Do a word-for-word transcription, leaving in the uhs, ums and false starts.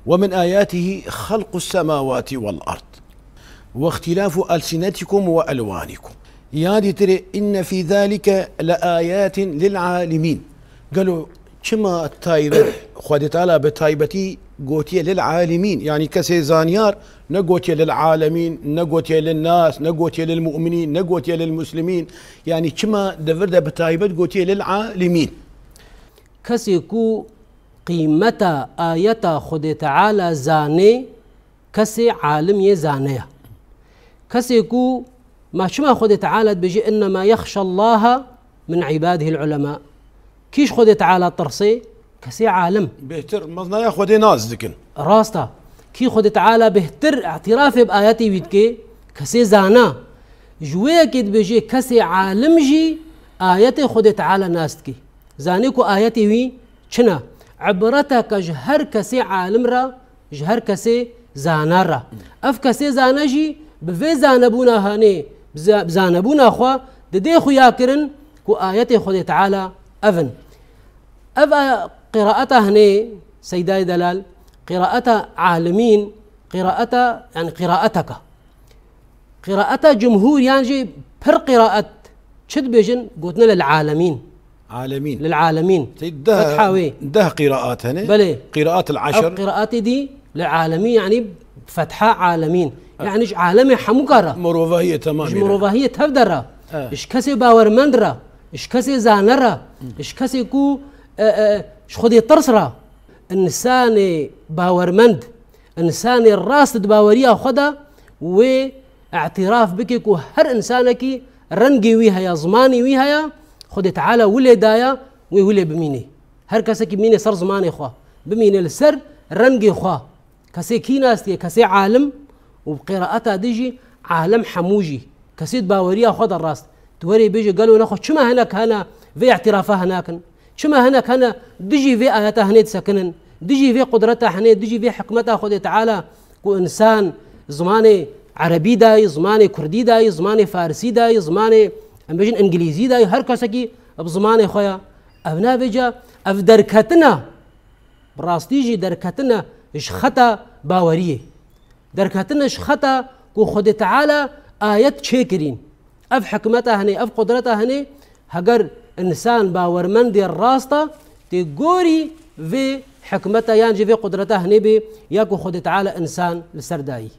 ومن آياته خلق السماوات والأرض واختلاف ألسنتكم وألوانكم. Ya dîtirê, إن في ذلك لآيات للعالمين. Gelo çima taybet, Xwedê Teala bi taybetî gotiye lil alimîn, yanî kesê zanyar, ne gotiye lil alemîn, ne gotiye lil nas, ne gotiye lil mu'minîn, ne gotiye lil muslimîn. Yanî çima di vir de bi taybet gotiye lil alimîn? Kesê ku qîmeta ayeta Xwedê Teala zanê, kesê alim yê zaneya. Kesê ku, ma çima Xwedê Teala dibêje, "Innema yexşallaha min ibadihil ulema." Kî ji Xwedê Teala tirsê? Kesê alim. Bêhtir meznaya Xwedê nas dikin. Rast e. Kî Xwedê Teala bêhtir îtirafê bi ayetê wî dike? Kesê zana. Ji wê yekê dibêje, kesê alim jî ayetê Xwedê Teala nas dike. Zanê ku ayetê wî çi ne. Ibreteke ji her kesê alim re, ji her kesê zana re. Ev kesê zana jî bi vê zanebûna hanê, bi za-, bi zanebûna xwe didê xuya kirin ku ayetê Xwedê Teala ev in. Ev a-, qîraeta hinê, Seydayê Delal, qîraeta alimîn, qîraeta, yanî qîraeteke. Qîraeta cumhûr yan jî pir qîraet çi dibêjin? Gotine lil alemîn. Alemîn. Lil alemîn. Tey deh, Fetha wê. Deh qîraat hene. Belê. Qîraat el eşr. Ev qîraatê dî lil alemîn, yanî fetha alemîn. Yanî ji alemê hemûka re. Mirovahiyê temamî Ji re. Mirovahiyê tev de re. Evet. Ji kesê bawermend re. Ji kesê zane re. Ji kesê ku, e, e, ji Xwedê tirs re. Însanê bawermend, însanê rast di baweriya xwe de wê îtiraf bike ku her însanekî rengê wî heye, zimanê wî heye, Xwedê Teala wî lê daye, wê wî lê bimîne. Her kesekî bimîne ser zimanê xwe, bimîne li ser rengê xwe. Kesê kî nas diye? Kesê alim û bi qîraeta dî jî alem hemû jî. Kesê di baweriya xwe de rast. Tu werê bêje, gelo nexwe çima hinek hene vê îtirafa hene nakin? Çima hinek hene dijî vê ayeta hinê disekinin? Dijî vê qudreta hinê, dijî vê hikmeta Xwedê Teala ku însan zimanê erebî dayî, zimanê kurdî dayî, zimanê farisî dayî, zimanê, em bêjin, îngilîzî dayî, her kesekî bi zimanê xwe ya. Ev navêca, ev derketina, bi rastî jî derketina ji xeta baweriyê. Derketine ji xeta ku Xwedê Teala ayet çêkirîn. Ev hikmeta hinê, ev qudreta hinê, heger însan bawermendê rast e, tê gorî vê hikmeta yan jî vê qudreta hinê bê, ya ku Xwedê Teala însan li ser dayî.